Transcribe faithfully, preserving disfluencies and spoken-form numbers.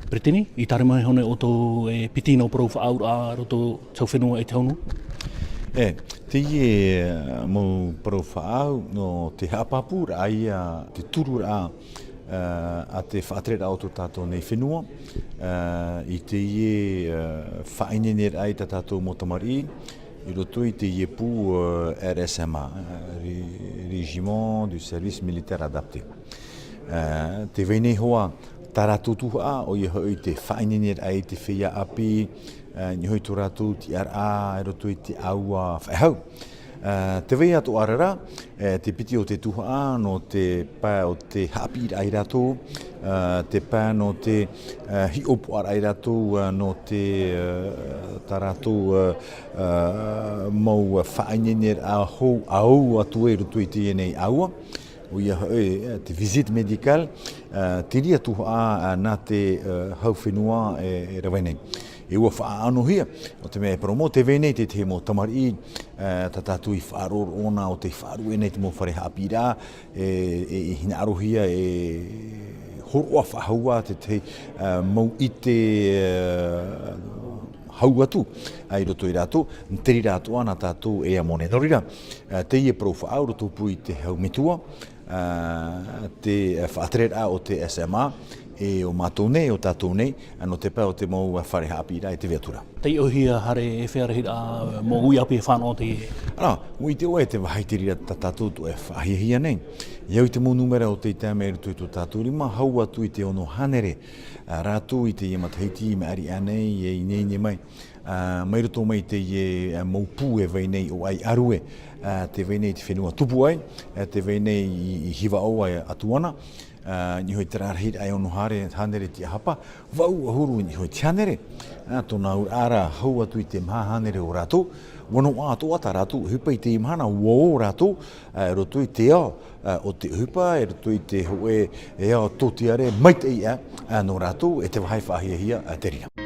Peretiteni, i tārima iho nei ʻoutou e piti nō parau faʻaauraʻa roto i te hau fenua e te hau nui? E, teie, e, mau parau faʻaau nō te haʻapāpūraʻa ia te tururaʻa, e, a te faʻatereraʻa o tō tātou nei fenua, e, i teie, e, faʻaineineraʻa i tā tātou mau tamariʻi, i roto i teie pū, e, R S M A, e, Ré-, Régiment du Service Militaire Adapté. E, tē vai nei hoʻi tā rātou tuhaʻa, ʻoia hoʻi te faʻaineineraʻa i te feiā ʻāpī, e, niʻa hoʻi tō rātou tiʻaraʻa i roto i te ʻāua faʻehau. E, tē vai atoʻa ra, e, te piti o te tuhaʻa nō te pae o te haʻapiʻiraʻa ia rātou, e, te pae nō te, e, hiʻopoʻaraʻa ia rātou, e, nō te, e, tā rātou, e, e, mau faʻaineineraʻa hou ʻāua atu i roto i teie nei ʻāua. ʻOia hoʻi, e, te visite médicale, e, te reira tuhaʻa, e, nā te, e, hau fenua e, e rave nei. E ʻua faʻaʻānohia, ʻo te mea e parau mau, tē vai nei te tahi mau tamariʻi, e, tā tātou i faʻaroʻo ʻōna ʻo tē faʻaruʻe nei te mau fare haʻapiʻiraʻa, e, e, e hinaʻarohia e hōroʻa faʻahou ā te tahi, e, mau ʻite, e, hau atu, e, i roto ia rātou, te reira atoʻa nā tātou e amo nei. Nō reira, e, teie parau faʻaau roto pū i te hau metua, e, te, e, faʻatereraʻa o te S M A, e ʻo mātou nei, ʻo tātou nei, e, nō te pae o te mau, e, fare haʻapiʻiraʻa e tē vai atu ra. Taiʻohia haere e fea rahiraʻa, e, mau ui ʻāpī e fānaʻo teie? Ara, ʻua ʻite ʻoe te vāhi te reira tā tātou atoʻa e faʻahiahia nei. E au i te mau nūmera o tei tae mai i roto i tō tātou rima, hau atu i te ono hānere, e, rātou i teie matahiti i maʻiri aʻe nei, e ineine mai. E, mai roto mai i teie, e, mau pū e vai nei ʻo Aiarue, e, tē vai nei te fenua Tupuaʻi, e, tē vai nei i, i Hivaʻo atu ana, e, niʻa hoʻi terā rahiraʻa e ono hānere, hānere tiʻahapa, vaʻu ʻahuru niʻa hoʻi te hānere, e, tōna auraʻa ra hau atu i te maha hānere o rātou, ʻua noaʻa atoʻa tā rātou ʻohipa i teie mahana, ʻua ō rātou, e, i roto i te ao, e, o te ʻohipa, i roto i te hōʻē, e, ao tōtiare, maitaʻi, e, e, nō rātou, e te vāhi faʻahiahia, e, te reira.